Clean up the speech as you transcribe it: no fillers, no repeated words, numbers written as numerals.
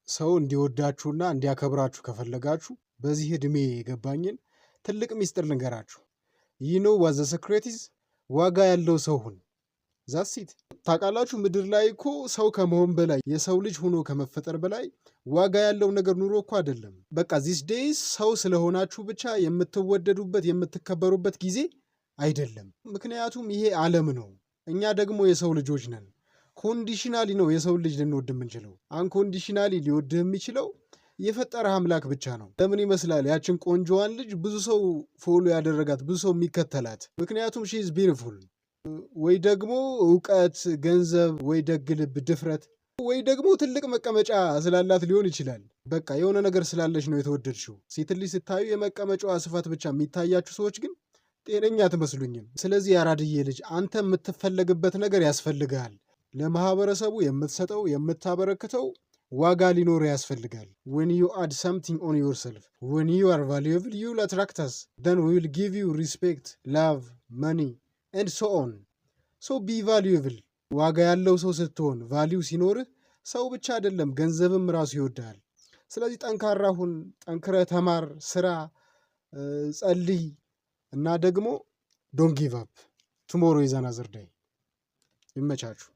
ሰው እንዲወዳችሁና እንዲያከብራችሁ ከፈለጋችሁ በዚህ ዕድሜ የገባኝን ትልቅ ሚስጥር ልንገራችሁ። You know what the secret is? ዋጋ ያለው ሰው ሁን። That's it። ታውቃላችሁ፣ ምድር ላይ እኮ ሰው ከመሆን በላይ፣ የሰው ልጅ ሆኖ ከመፈጠር በላይ ዋጋ ያለው ነገር ኑሮ እኮ አይደለም። በቃ these days ሰው ስለሆናችሁ ብቻ የምትወደዱበት፣ የምትከበሩበት ጊዜ አይደለም። ምክንያቱም ይሄ ዓለም ነው። እኛ ደግሞ የሰው ልጆች ነን። Conditionally ነው የሰው ልጅ ልንወድ የምንችለው። Unconditionally ሊወድህ የሚችለው የፈጠረህ አምላክ ብቻ ነው። ለምን ይመስላል ያችን ቆንጆዋን ልጅ ብዙ ሰው follow ያደረጋት፣ ብዙ ሰው የሚከተላት? ምክንያቱም she is beautiful። ወይ ደግሞ እውቀት፣ ገንዘብ፣ ወይ ደግ ልብ፣ ድፍረት፣ ወይ ደግሞ ትልቅ መቀመጫ ስላላት ሊሆን ይችላል። በቃ የሆነ ነገር ስላለች ነው የተወደድሽው። ሴት ልጅ ስታዩ የመቀመጫዋ ስፋት ብቻ የሚታያችሁ ሰዎች ግን ጤነኛ አትመስሉኝም። ስለዚህ የአራድዬ ልጅ፣ አንተ የምትፈለግበት ነገር ያስፈልግሃል። ለማህበረሰቡ የምትሰጠው፣ የምታበረክተው ዋጋ ሊኖር ያስፈልጋል። When you add something on yourself, when you are valuable, you will attract us, then we will give you respect, love, money and so on. So be valuable። ዋጋ ያለው ሰው ስትሆን፣ value ሲኖርህ ሰው ብቻ አይደለም ገንዘብም ራሱ ይወድሃል። ስለዚህ ጠንካራ ሁን፣ ጠንክረህ ተማር፣ ስራ፣ ጸልይ እና ደግሞ don't give up. Tomorrow is another day። ይመቻችሁ።